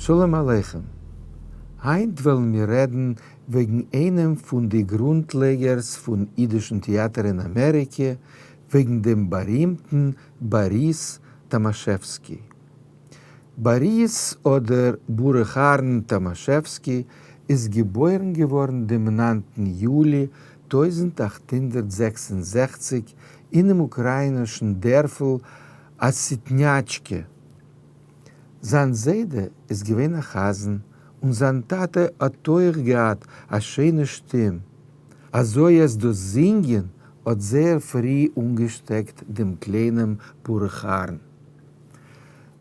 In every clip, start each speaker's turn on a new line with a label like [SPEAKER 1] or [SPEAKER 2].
[SPEAKER 1] שלום עליכם. היינט וועלן מיר רעדן וועגן איינעם פון די גרונטלייגערס פון אידישן טעאטער אין אמעריקע, וועגן דעם בארימטן באריס טאמאשעווסקי. באריס אדער ברוך אהרן טאמאשעווסקי איז געבוירן געווארן דעם ניינטן יולי 1866 אינעם אוקראינישן דערפל אסיטניאטשקע. זיין זיידע איז געווען א חזן און זיין טאטע האט אויך געהאט א שיינע שטים, אזוי אז דאס זינגען האט זייער פרי אנגעשטעקט דעם קליינעם ברוך אהרן.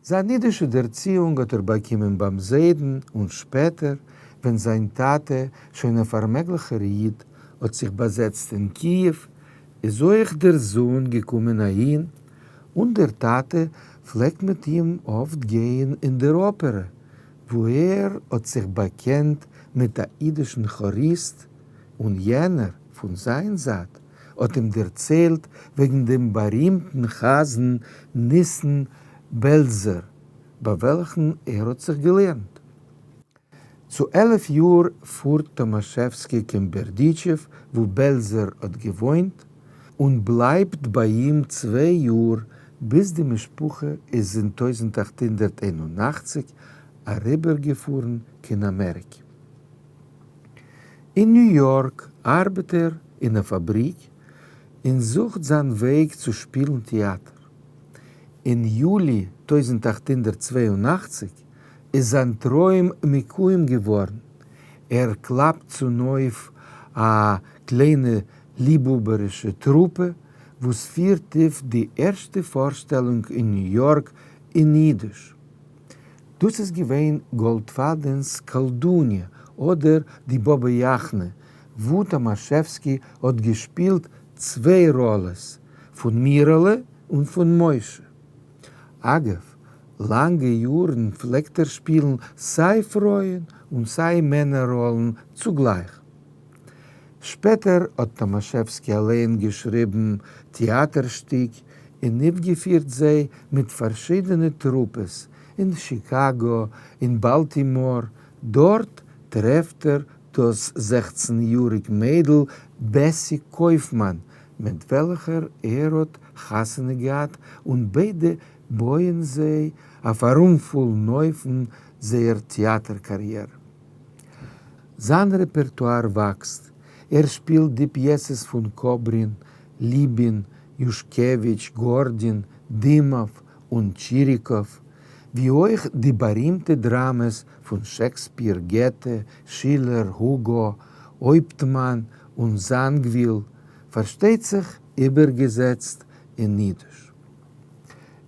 [SPEAKER 1] זיין אידישע דערציאונג האט ער באקומען ביים זיידן און שפעטער ווען זיין טאטע, שוין א פארמעגליכער איד, האט זיך באזעצט אין קיעוו, איז אויך דער זוהן געקומען אהין, און דער טאטע פלעגט מיט אים אפט גייען אין דער אפערע, וואו ער האט זיך באקענט מיט א אידישן כאריסט, און יענער, פון זיין זייט, האט אים דערציילט וועגן דעם בארימטן חזן ניסן בעלזער, ביי וועלכן ער האט זיך געלערנט. צו 11 יאר פארט טאמאשעווסקי קיין בערדיטשעוו וואו בעלזער האט געוואוינט, און בלייבט ביי אים צוויי יאר ביז די משפחה איז אין 1881 אריבערגעפארן קיין אמעריקע. אין ניו יארק ארבעט ער אין א פאבריק און זוכט זיין וועג צו שפילן טעאטער. אין יולי 1882 איז זיין טרוים מקוים געווארן, ער קלאפט צונויף א קליינע ליבהאבערישע טרופע וואס פירט אויף די ערשטע פארשטעלונג אין ניו יארק אין אידיש. דאס איז געווען גאלדפאדענס קאלדוניא אדער די באבע יאכנע, וואו טאמאשעווסקי האט געשפילט צוויי ראלעס, פון מירעלע און פון משה. אגב, לאנגע יארן פלעגט ער שפילן סיי פרויען און סיי מענער ראלן צוגלייך. שפעטער האט טאמאשעווסקי אליין געשריבן טעאטער שטיק און אויפגעפירט זיי מיט פארשידענע טרופעס אין שיקאגא, אין באלטימאר, דארט טרעפט ער דאס 16 יאריג מיידל בעסי קויפמאן מיט וועלכער ער האט חתונה געהאט און ביידע בויען זיי אויף א רומפולן אופן זייער טעאטער קאריערע. זיין רעפערטואר וואקסט, ער שפילט די פיעסעס פון קאברין, ליבין, יושקעוויטש, גארדין, דימאוו און טשיריקאוו, ווי אויך די בארימטע דראמעס פון שעקספיר, געטע, שילער, הוגא, הויפטמאן און זאנגוויל, פארשטייט זיך איבערגעזעצט אין אידיש.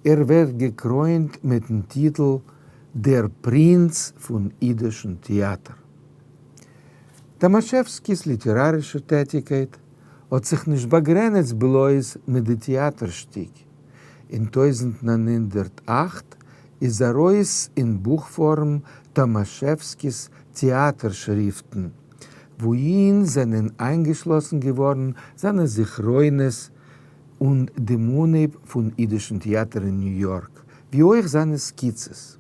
[SPEAKER 1] ער ווערט געקרוינט מיטן טיטל דער פרינץ פון אידישן טעאטער. טאמאשעווסקי'ס ליטערארישע טעטיקייט האט זיך נישט באגרעניצט בלויז מיט די טעאטער שטיק. אין 1908 איז ארויס אין בוך פארם טאמאשעווסקי'ס טעאטער שריפטן, וואוהין זענען איינגעשלאסן געווארן זיינע זכרונות און דעם אנהייב פון אידישן טעאטער אין ניו יארק, ווי אויך זיינע סקיצעס.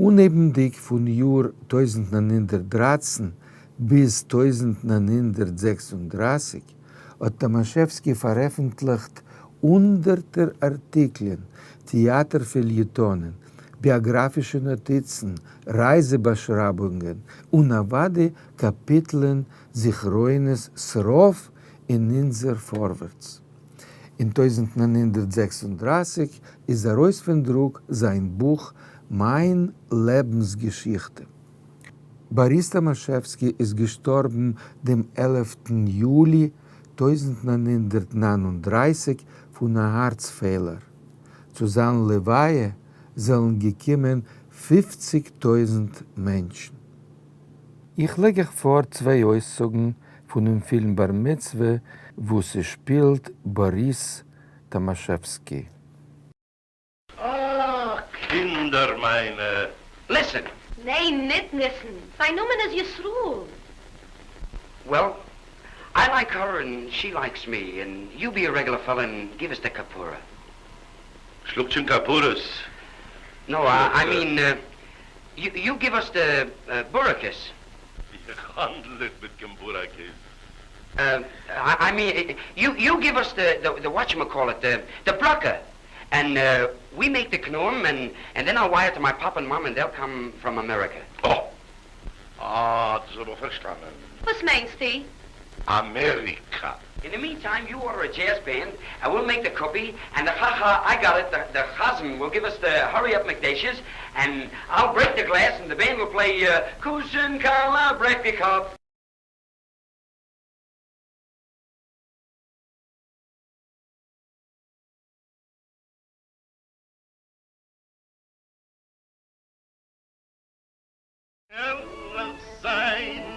[SPEAKER 1] אנהייבנדיג פון יאר 1913 ביז 1936 האט טאמאשעווסקי פארעפנטליכט הונדערטער ארטיקלען, טעאטער פעליעטאנען, ביאגראפישע נאטיצן, רייזע באשרייבונגען, און אוודאי קאפיטלען זכרונות ס'רוב אין אונזער פארווערטס. אין 1936 איז ארויס פון דרוק זיין בוך מיין לעבנסגעשיכטע. באריס טאמאשעווסקי איז געשטארבן דעם עלפטן יולי 1939 פון א הארץ פעלער. צו זיין לוויה זענען געקומען 50 טויזנט מענטשן. איך לייג אייך פאר צוויי אויסצוגן פונעם פילם בר מצוה וואו ס'שפילט באריס טאמאשעווסקי.
[SPEAKER 2] אה, קינדער מיינע,
[SPEAKER 3] listen!
[SPEAKER 4] ניין, ניט ניסן. זיין נאמען איז ישראל.
[SPEAKER 3] Well, I like her and she likes me, and you be a regular fellow and give us the כפרה.
[SPEAKER 2] שלאגט שוין כפרות.
[SPEAKER 3] No, I mean. You, you give us the uh, burakes.
[SPEAKER 2] איך האנדל ניט מיט קיין בוראקעס.
[SPEAKER 3] Uh, I, I mean, you, you give us the, the, the whatchamacallit, the, the bracha. And uh, we make the knuim, and, and then I'll wire to my pop and mom, and they'll come from America.
[SPEAKER 2] אה! אה, האט עס אבער פארשטאנען.
[SPEAKER 4] וואס מיינסטו?
[SPEAKER 2] אמעריקא.
[SPEAKER 3] In the meantime, you order a jazz band, and we'll make the cookie, and the ha-ha, I got it, the, the chazan will give us the hurry-up McDashes, and I'll break the glass, and the band will play uh, Kusin Kala Break the Cup.
[SPEAKER 2] ערליך זיין.